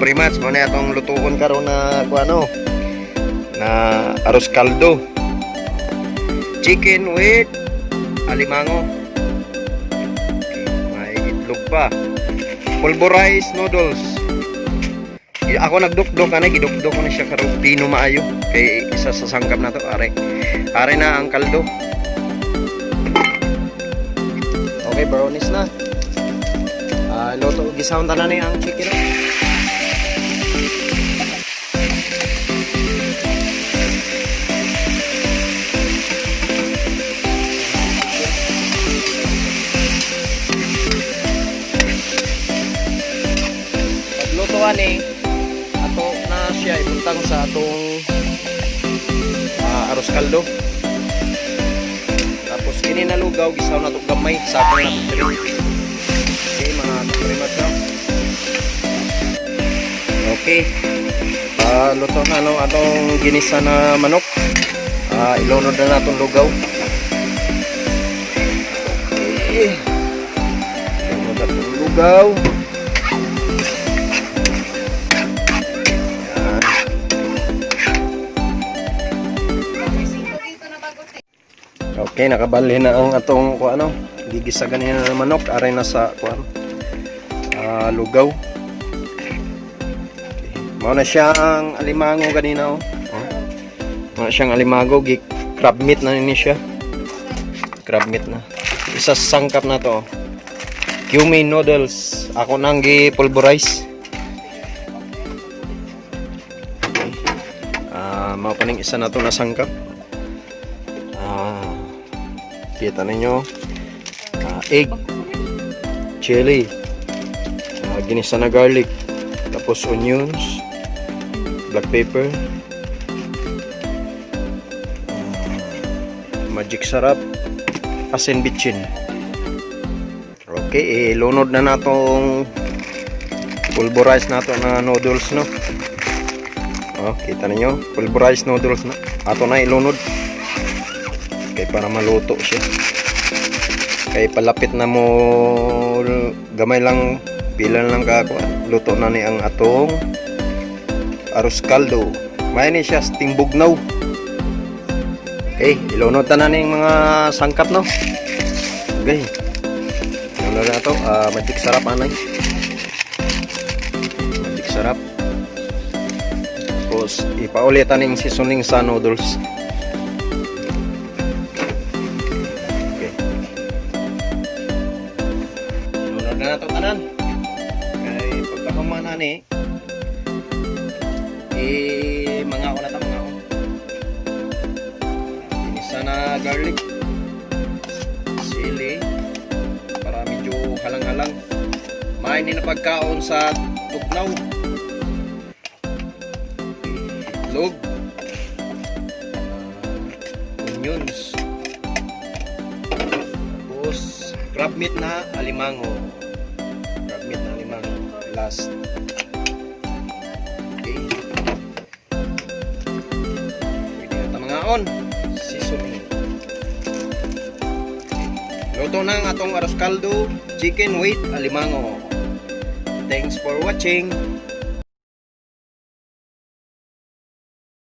Kaprimatch, mao na atong lutuon karon na kuan ano na arroz caldo. Chicken with alimango. Okay, may itlog pa. Pulverized noodles. Ako nagdukdok ani, gidukdok ko na siya karon pino maayo kay isa sa sangkap na to are. Are na ang kaldo. Okay, brownies na. Ah, luto gisahon tanan ni ang chicken, no? Pagluto ani ato na siya ibuntang sa atong arroz caldo. Tapos kini na lugaw gisaw na to gamay, sapang na to diri. Okay, mga kaprimat, no? Okay. Luto na no atong ginisa na manok. Ilunod na natong lugaw. Okay. Ilunod na atong lugaw. Yan. Okay, nakabalhin na ang atong kung ano, gigisa ganina na manok, aray na sa kuan lugaw. Okay. Mao na siyang alimango ganina oh. Oh. Mao na siyang alimango, gi crab meat na ni siya. Crab meat na. Isa sa sangkap na to, oh. Cumin noodles. Ako nang gi pulverize. Okay. Mao pa ning isa na to na sangkap. Kita ninyo. Egg, chili, ginisa na garlic, tapos onions, black pepper, magic sarap, asin bitchin. Okay, ilunod na natong pulverized nato na noodles, no. Oh, kita ninyo, pulverized noodles na. Ato na ilunod. Kay para maluto siya. Kay palapit na mo, gamay lang, pila lang ka kuan, luto na ni ang atong arroz caldo. May ni siya timbugnaw. Okay, ilunod ta na ning mga sangkap, no. Okay. Ilunod na to, magic sarap anay. Magic sarap. Tapos ipaulit ning seasoning sa noodles. Okay. Lunod na nato tanan. Kay pagkahuman ani, eh, mga na ta mga. Ginisa na garlic, sili, para medyo halang-halang. May ni na pagkaon sa tugnaw. Itlog, onions, tapos crab meat na alimango. Crab meat na alimango. Last. Okay. Pwede na ta mangaon. Seasoning. Okay. Luto na ang atong arroz caldo, chicken with alimango. Thanks for watching.